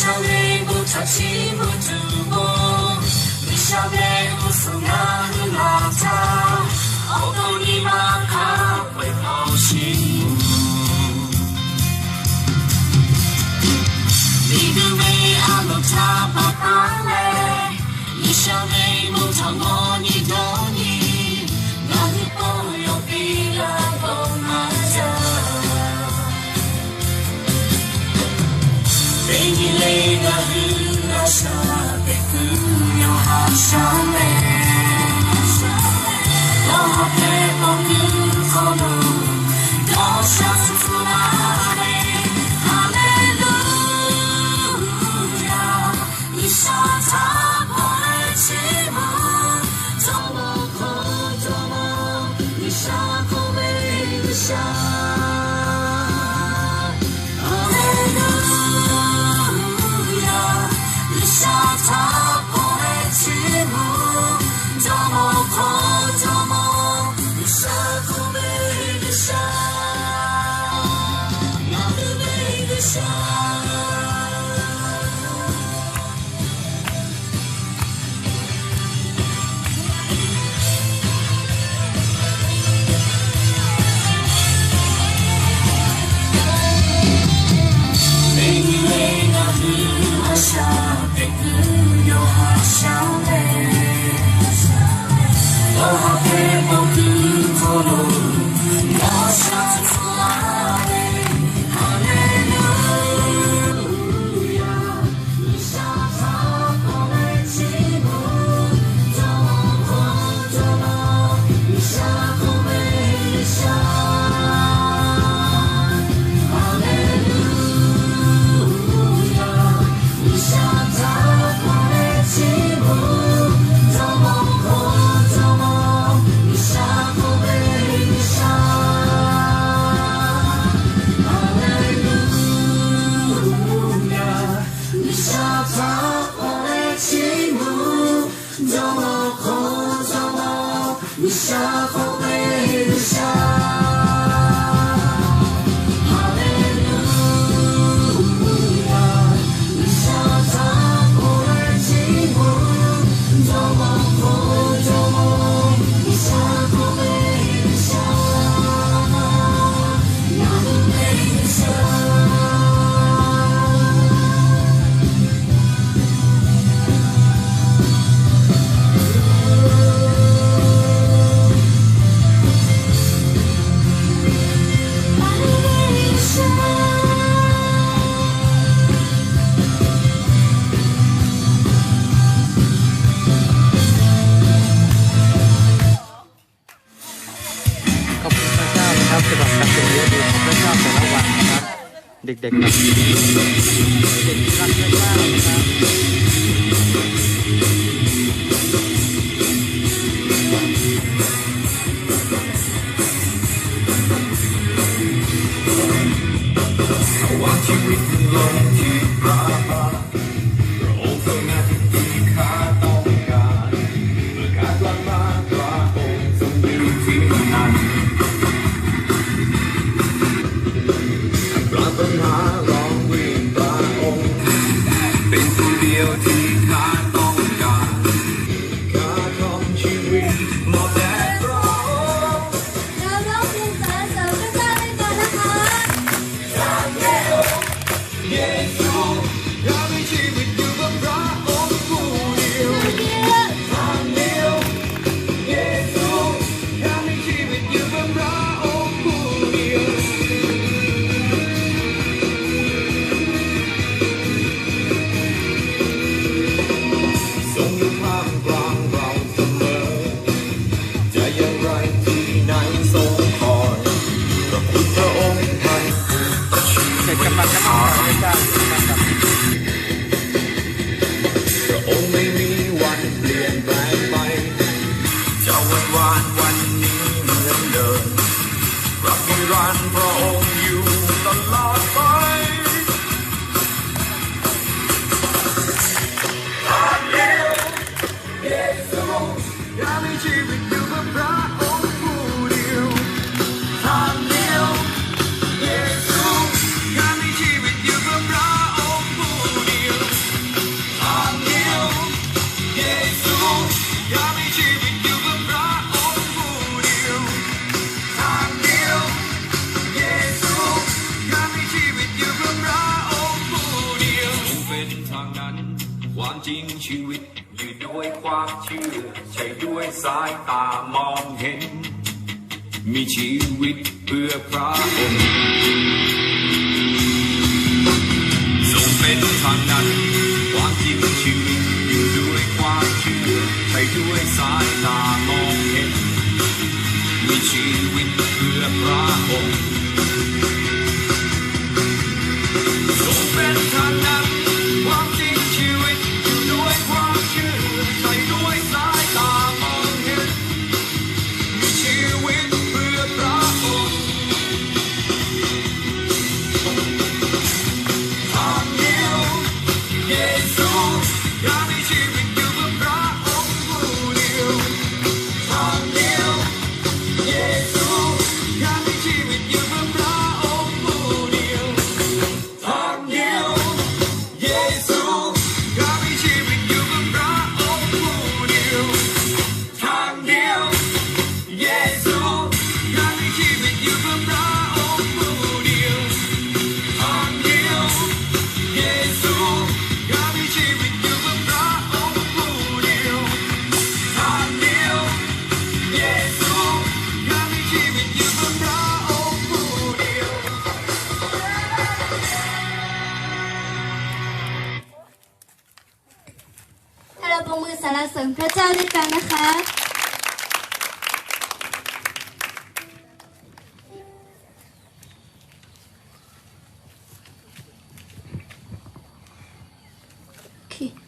G'uiˬsha ve bon htaꞈ chiˇ mvuh tuˬ k'o, G'uiˬsha ve g'uˇ suhˍ ngaˬ hui laˬ htaˇ, awˬ to nyi ma hk'a peu-eˬ hpawˇ sheˍ. Miˬguiˬ ve a loˍ htaꞈ pa taˉ leh, G'uiˬsha ve bon htaꞈ mawˬ nyi dawˇ nyi, ngaˬ hui k'oˆ yawˇ piˇ laˇ k'o maˇ jaˇ. Teˇ nyi le ngaˬ hui a shaꞈ teꞈ kuiˬ yawˇ haꞈ shaˉ leh, yawˇ ha hpehꞈ paw kuiˬ hk'aw lo dawˇ sha tcuh tcuh laˇ ve, Haˍleˍluˇyaˬ. G'uiˬsha htaꞈ k'awꞈ leh chiˇ mvuh, jawˇmawˇ hk'aw jawˇmawˇ, G'uiˬsha hk'oˆ ve G'uiˬsha. Haˍleˍluˇyaˬ. G'uiˬsha htaꞈ k'awꞈ leh chiˇ mvuh, jawˇmawˇ hk'aw jawˇmawˇ, G'uiˬsha hk'oˆ ve G'uiˬsha. Ngaˬ hui ve G'uiˬsha. Teˇ nyi le ngaˬ hui a shaꞈ teꞈ kuiˬ yawˇ haꞈ shaˉ leh, yawˇ ha hpehꞈ paw kuiˬ hk'aw lo dawˇ sha tcuh tcuh laˇ ve, Haˍleˍluˇyaˬ. G'uiˬsha htaꞈ k'awꞈ leh chiˇ mvuh, jawˇmawˇ hk'aw jawˇmawˇ, G'uiˬsha hk'oˆ ve G'uiˬsha. Haˍleˍluˇyaˬ. G'uiˬsha htaꞈ k'awꞈ leh chiˇ mvuh, jawˇmawˇ hk'aw jawˇmawˇ, G'uiˬsha hk'oˆ ve G'uiˬsha. Ngaˬ hui ve G'uiˬsha. Khawˇ pui cha caˇ ve naˉ teˇ hpaˍ hk'a te ve yoˬ. Teˇ hpaˍ caˇ ve laˇ va, dik dik na, dik dik na, teˇ hpaˍ caˇ ve naˉ. จริงชีวิตอยู่ด้วยความเชื่อ ใช้ด้วยสายตามองเห็น มีชีวิตเพื่อพระองค์ ทรงเป็นทางนั้น ความจริงชีวิตอยู่ด้วยความเชื่อ ใช้ด้วยสายตามองเห็น มีชีวิตเพื่อพระองค์ ทรงเป็นทางนำ ความจริงชีวิต อยู่ด้วยความเชื่อ ใช้ด้วยสายตามองเห็น มีชีวิตเพื่อพระองค์ ทางเดียว เยซู อยากมีชีวิตอยู่เพื่อพระองค์ผู้เดียว ทางเดียว เยซู อยากมีชีวิตอยู่เพื่อพระองค์ผู้เดียว ทางเดียว เยซู อยากมีชีวิตอยู่เพื่อพระองค์ผู้เดียว ทางเดียว เยซู อยากมีชีวิตอยู่เพื่อพระองค์ผู้เดียว ทางเดียว เยซู อยากมีชีวิตอยู่เพื่อพระองค์ผู้เดียว ทางเดียว เยซู อยากมีชีวิตอยู่เพื่อพระองค์ผู้เดียว ถ้าเราปรบมือสรรเสริญพระเจ้าด้วยกันนะคะ โอเค